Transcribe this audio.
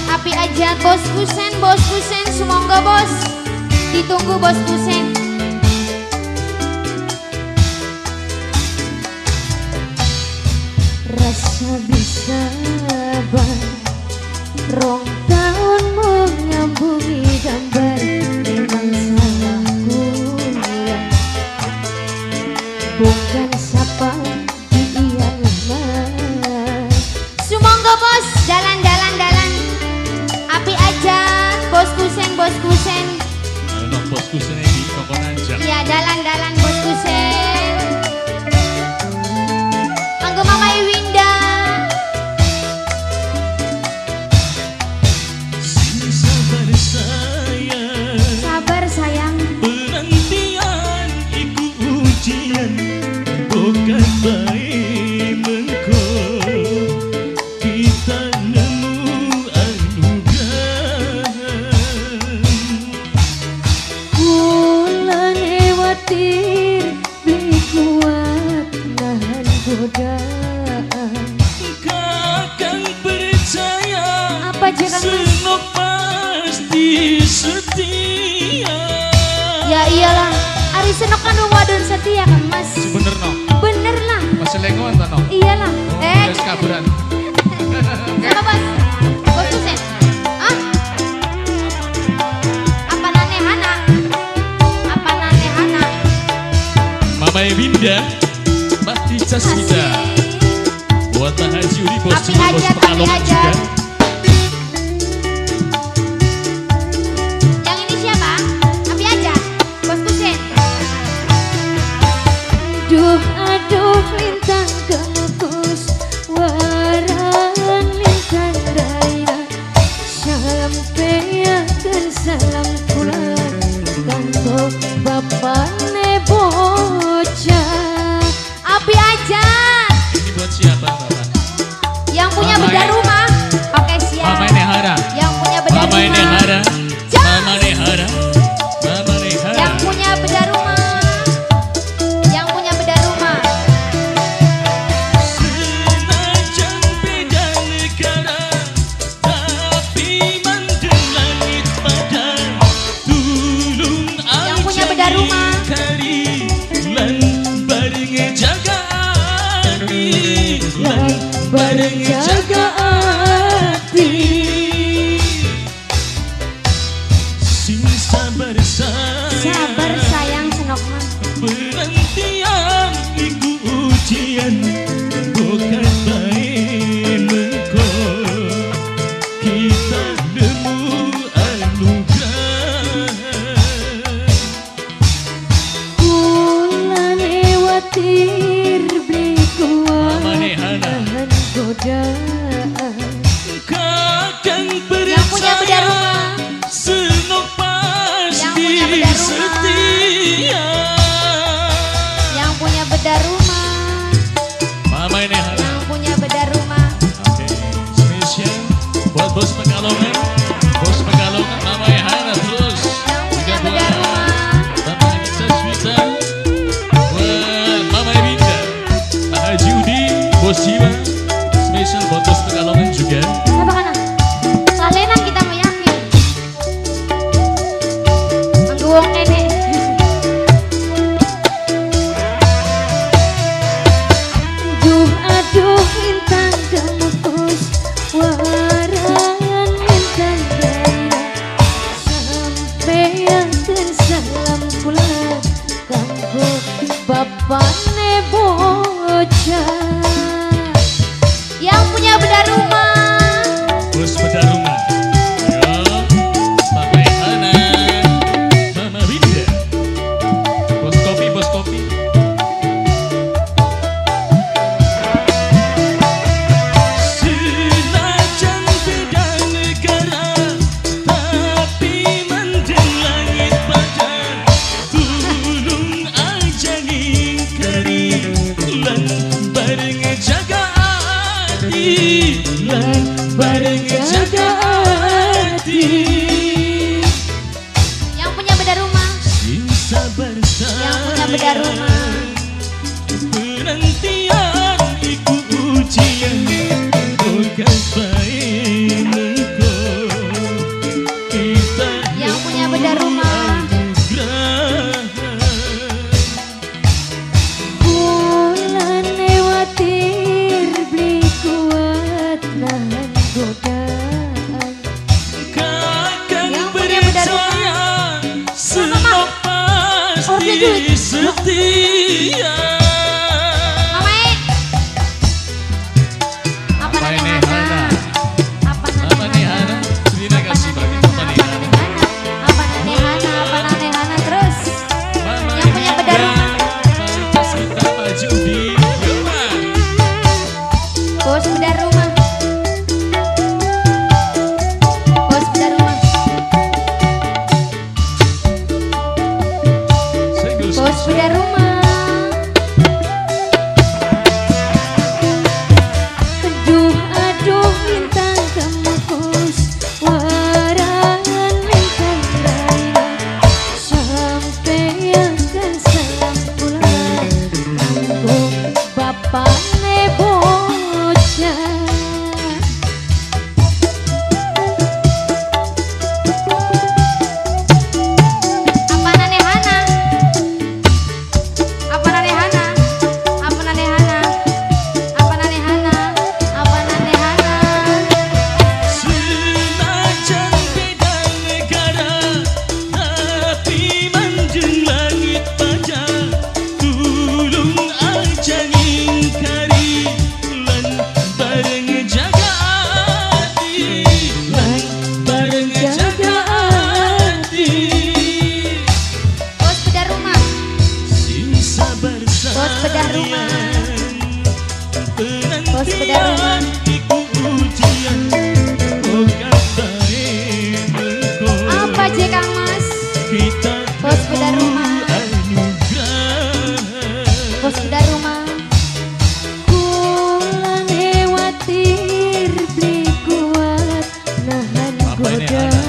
Api aja bos kusen, semoga bos. Ditunggu bos kusen. Rasa bisa rong tahun mengambungi gambar, memang salahku ya. Bukan siapa dia lemah. Sumonggo bos, jalan jalan jalan. Api aja bos kusen, bos kusen. Ayo bos kusen ini kok aja. Iya, jalan jalan bos kusen. Anggo Mama Winda. Sabar sayang. Penantian iku ujian, bukan baik mengko. Kita nemu anugerah. Kula khawatir beli kuat nahan godaan. Kakang percaya apa jangan senok pasti setia. Ya iyalah, ari senok kan wadon setia kan mas. Bener no? Bener lah. Masih lengoan tak no? Iyalah. Oh, kaburan. Sama bos, bos Husen. Ah? Apa nane hana? Apa nane hana? Mama Winda, Mbak Tica Smita. Buat Pak Haji Uri, bos Cina, bos Pekalongan juga. Yang ini siapa? Api aja, bos Kusen. Aduh, aduh, lintang gemukus, waran lintang raya. Sampeyaken salam kula kanggo bapane bocah. Api aja. Ini buat siapa, Bapak? Yang punya beda rumah. Oke, siap. Mama Nehara. Yang punya beda Mama rumah. Nehara. Mama Nehara. Mama Nehara. Yang punya beda rumah. Yang punya beda rumah. Senajan beda negara, tapi mandeng langit padang. Tulung Yang punya beda rumah. Kari lan bareng jaga hati, lan bareng jaga hati. Sing sabar sayang, Sabar sayang senok mah. Penantian iku ujian, bukan bae mengko. Kita nemu anugerah. Kula khawatir beli kuat Mama Nehana. nahan godaan. Kakang Yang punya beda percaya, rumah. senok pasti Yang punya beda rumah. setia. Yang punya beda rumah. Mama Nehana. Yang punya beda rumah. Oke, spesial buat bos Pekalongan, bos Pekalongan, Mama Nehana terus. Yang punya Juga beda buat rumah. Bapak Anissa Swita, buat Mama Winda, Pak Haji Udi, Bos Jiwa, spesial buat bos Pekalongan juga. Siapa kana? Salenan kita mau yakin. Anggo wong nenek. Aduh, aduh, lintang gemukus, waran lintang raya. Sampeyaken salam kula kanggo bapane bocah. Yang punya beda rumah. Bos beda rumah. Yo, Mama Hana, Mama Winda, bos kopi, bos kopi. Senajan beda negara, tapi mandeng langit padang. Tulung aja ngingkari, lan bareng jaga hati, lan bareng jaga hati. Yang punya beda rumah. Sing sabar Yang punya beda rumah. Penantian iku ujian, bukan bae mengko. Penantian. Mamae. Apa Apa nane ini, Hana? Hana? Apa Apa nane nih Hana? Hana? Terima Apa kasih nane bagi Hana? Papa Apa nih nane Hana. Hana? Apa nane Hana? Apa nane Hana terus? Mama Yang punya Winda, bedah rumah. Pak Caswita, Pak Haji Udi. Yoma. Bos bedah rumah. Bos bedah rumah. Senggol Bos spesial. bedah rumah. Aduh aduh lintang kemukus warangan lintang raya sampeyan kan salam kula kanggo bapane bocah. Apa nane Hana? Apa nane Hana? Apa nane Hana? Apa nane Hana? Apa nane Hana? Senajan beda negara, tapi manjung langit pajak. Tulung aja ngingkari, lan bareng jaga hati, lan bareng jaga hati. Bos bedah rumah. Sing sabar Bos bedah rumah. sayang, Bos bedah rumah. penantian iku ujian. Oh kabae mengko. Apa je Kang Mas? Kita Bos bedah rumah. anugerah. Bos bedah rumah. Kula khawatir beli kuat nahan Apa ini, goda. Ana?